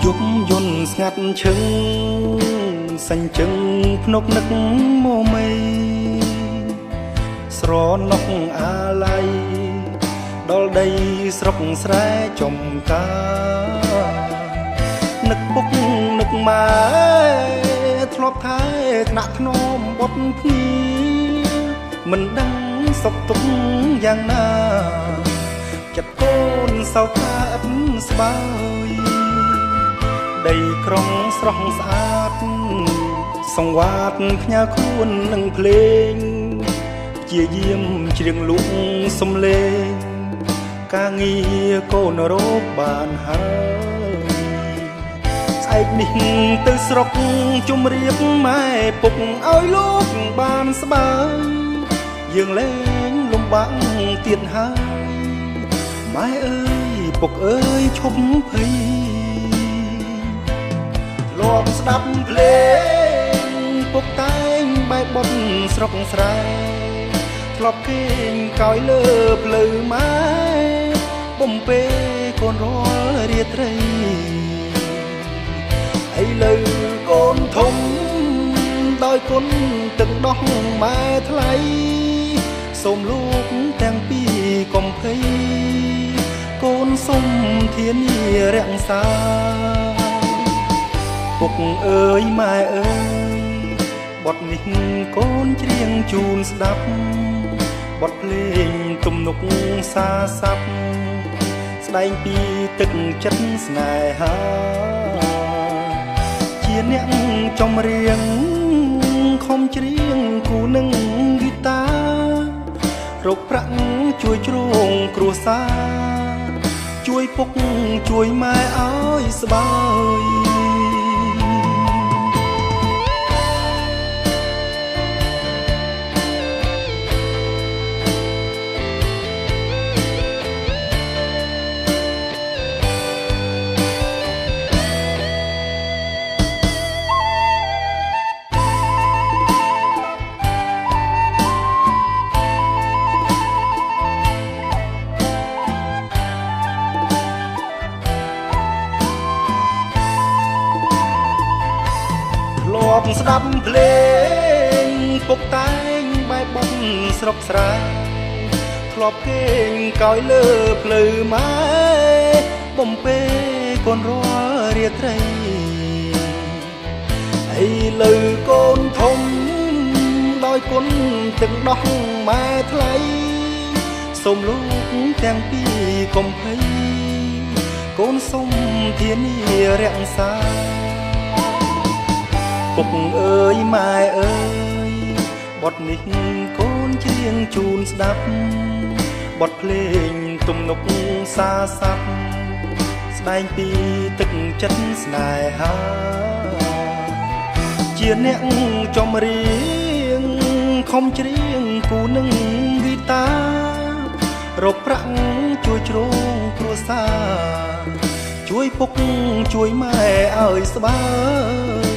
យប់យន់ស្ងាត់ឈឹងសញ្ជឹងភ្នក់នឹកមមីស្រណុកអាល័យដល់ដីស្រុកស្រែចំការនឹកពុកនឹកម៉ែធ្លាប់ថែថ្នាក់ធ្នមបុតភ្ងាមិនដឹងសុខទុក្ខយ៉ាងណាចិត្តកូនសោកាឥតស្បើយដីក្រុងស្រស់ស្អាតសង្វាតផ្ញើខ្លួននឹងភ្លេងជាយាមច្រៀងលួងសំលេងការងារកូនរកបានហើយស្អែកនេះទៅស្រុកជំរាបម៉ែពុកឲ្យលោកបានស្បើយយើងលែងលំបាកទៀតហើយម៉ែអើយពុកអើយឈប់ភ័យធ្លាប់ស្ដាប់ភ្លេងពុកតែងបែបបុនស្រុកស្រែធ្លាប់គេងកោយលើផ្លូវម៉ែបំពេកូនរាល់រាត្រីឥឡូវកូនធំដោយគុណទឹកដោះម៉ែថ្លៃសូមលោកទាំងពីរកុំភ័យកូនសុំធានារក្សាពុកអើយម៉ែអើយបទនេះកូនច្រៀងជូនស្ដាប់បទភ្លេងទំនុកសាស័ព្ទស្ដែងពីទឹកចិត្តស្នេហាជាអ្នកចំរៀងខំច្រៀងគូនឹងហ្គីតារកប្រាក់ជួយជ្រងគ្រួសារជួយពុកជួយម៉ែឲ្យស្បើយស្ដាប់ភ្លេងពុកតែងបែបបុនស្រុកស្រែធ្លាប់គេងកោយលើផ្លូវម៉ែបំពេកូនរាល់រាត្រីឥឡូវកូនធំដោយគុណទឹកដោះម៉ែថ្លៃសូមលោកទាំងពីរកុំភ័យកូនសុំធានារក្សាពុកអើយម៉ែអើយបទនេះកូនច្រៀងជូនស្ដាប់បទភ្លេងទំនុកសាស័ព្ទស្ដែងពីទឹកចិត្តស្នេហាជាអ្នកចំរៀងខំច្រៀងគូនឹងហ្គីតារកប្រាក់ជួយជ្រងគ្រួសារជួយពុកជួយម៉ែឲ្យស្បើយ